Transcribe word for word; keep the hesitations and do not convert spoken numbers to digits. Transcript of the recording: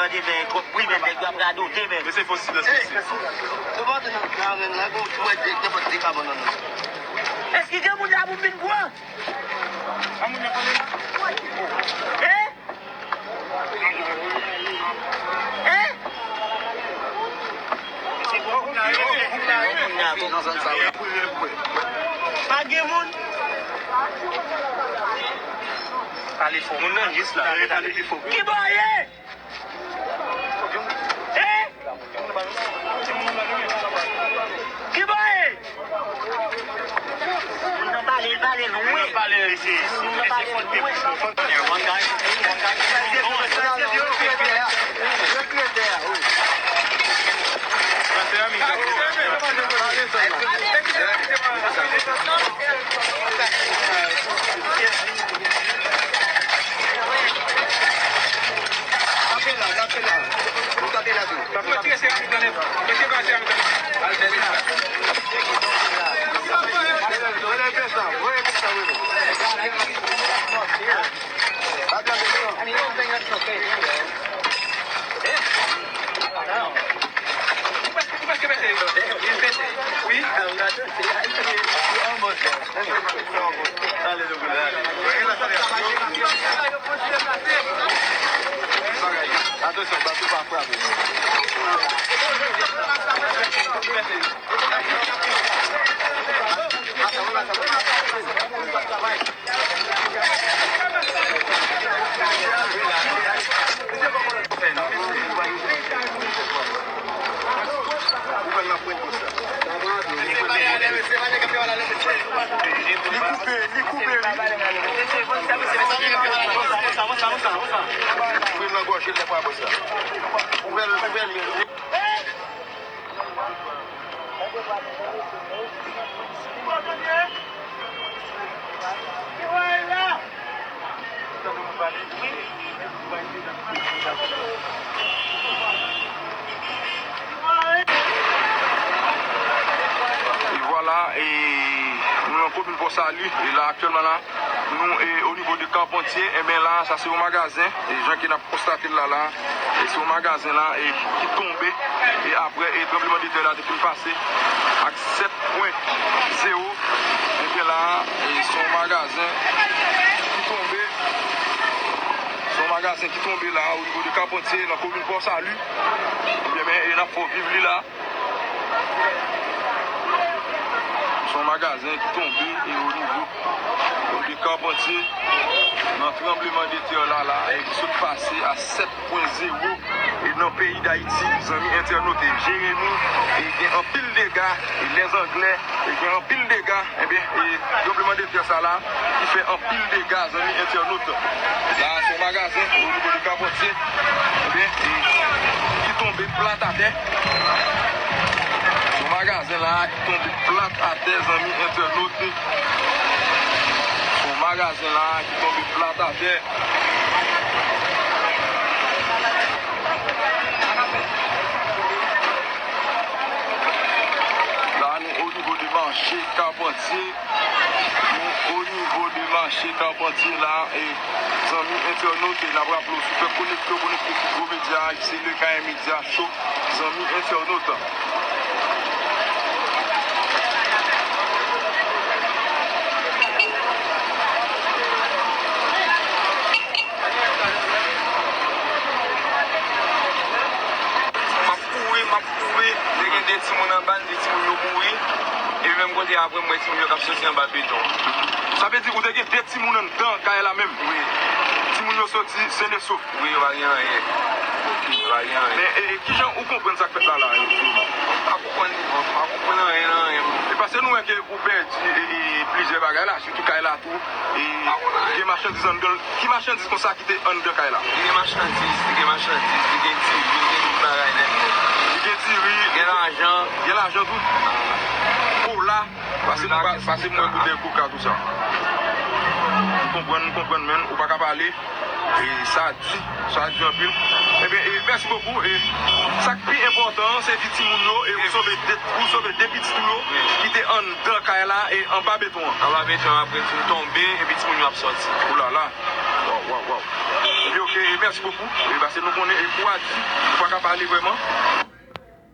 Tande, men, twòp bri, men, nèg yo ap radote, men. Mesye, fò silans, mesye. Èske gen moun la pou m vin pran? Hein? Hein? Pa gen moun. Pale fò. Moun nan jis la. Pale pi fò. Ki bò ye? Eh? Ki bò ye? Moun nan pale, l pale lwen. Moun nan pale, mesye. Moun nan pale lwen. One guy, one guy. Kanpe la, kanpe la. Nou kanpe la tou. Al fè sa. Atansyon, bato pa frape. Li koupe, li koupe, wi. Koupe nan gòj li, lè pa bò sa. Koupe l, koupe l. E vwala, e nou nan komin Pòsali, e la aktyèlman la, nou, e, o nivo de Carpentier, enben la, sa se yon magazen, e jan ke n ap konstate l la, la, e se yon magazen la, e ki tonbe, e apre, e tranbleman de tè la te fin pase, ak sèt pwen zewo, enben la, e se yon magazen ki tonbe, se yon magazen ki tonbe la, o nivo de Carpentier, nan komin Pòsali, ebyen, men, e n ap fè w viv li la. Se yon magazen ki tonbe e o nivo de Carpentier nan tranbleman de tè la la e ki sot pase a sèt pwen zewo e nan peyi Dayiti, zanmi entènot e Jeremi e gen anpil dega e Lèzanglè e gen anpil dega, ebyen, e tranbleman de tè sa la ki fè anpil dega, zanmi entènot. La, se yon magazen o nivo de Carpentier, ebyen, e, ki tonbe plat atè. Se yon magazen la ki tonbe plat atè, zanmi entènot. Se yon magazen la ki tonbe plat atè. La, nou o nivo de mache Carpentier. Nou o nivo de mache Carpentier la, e zanmi entènot, e n ap raple w, si w fèk konekte w, konekte sou Gwo Medya, ki se Le K M Media Show, zanmi entènot. M ap kouri, m ap kouri, te gen de timoun anba, m di timoun yo mouri, e menm kote apre m wè timoun yo k ap soti anba beton. Sa vle di ou te gen de timoun anndan kay la menm? Wi. Timoun yo soti sen e sof? Wi, yo pa gen anyen. Yo pa gen anyen. Men, e, e, kijan ou konprann sa k fèt la, la, e, Filimon? M pa konprann li, m pa konprann anyen nan anyen. E paske nou wè ke ou pèdi, e, e, plizyè bagay la, sitou kay la tou, e, gen machandiz anndan l. Ki machandiz konsa ki te anndan kay la? Li gen machandiz, li gen machandiz, li gen diri, li gen tout bagay nèt nèt. Li gen diri. Gen lajan. Gen lajan tou? Kola. Pase nou pa, pase mwen goute koka tou sa. M konprann, m konprann, men ou pa ka pale. E sa di, sa di anpil. Ebyen, e, mèsi bokou. E sa k pi enpòtan an, se di timoun yo, e ou sove de, ou sove de pitit ou yo ki te anndan kay la, e anba beton an. Anba beton an, apre di l tonbe, epi timoun yo ap sòti. Oulala. Waw, waw, waw. Ebyen, oke, e mèsi bokou. E paske nou konnen, e kou a di, ou pa ka pale vrèman.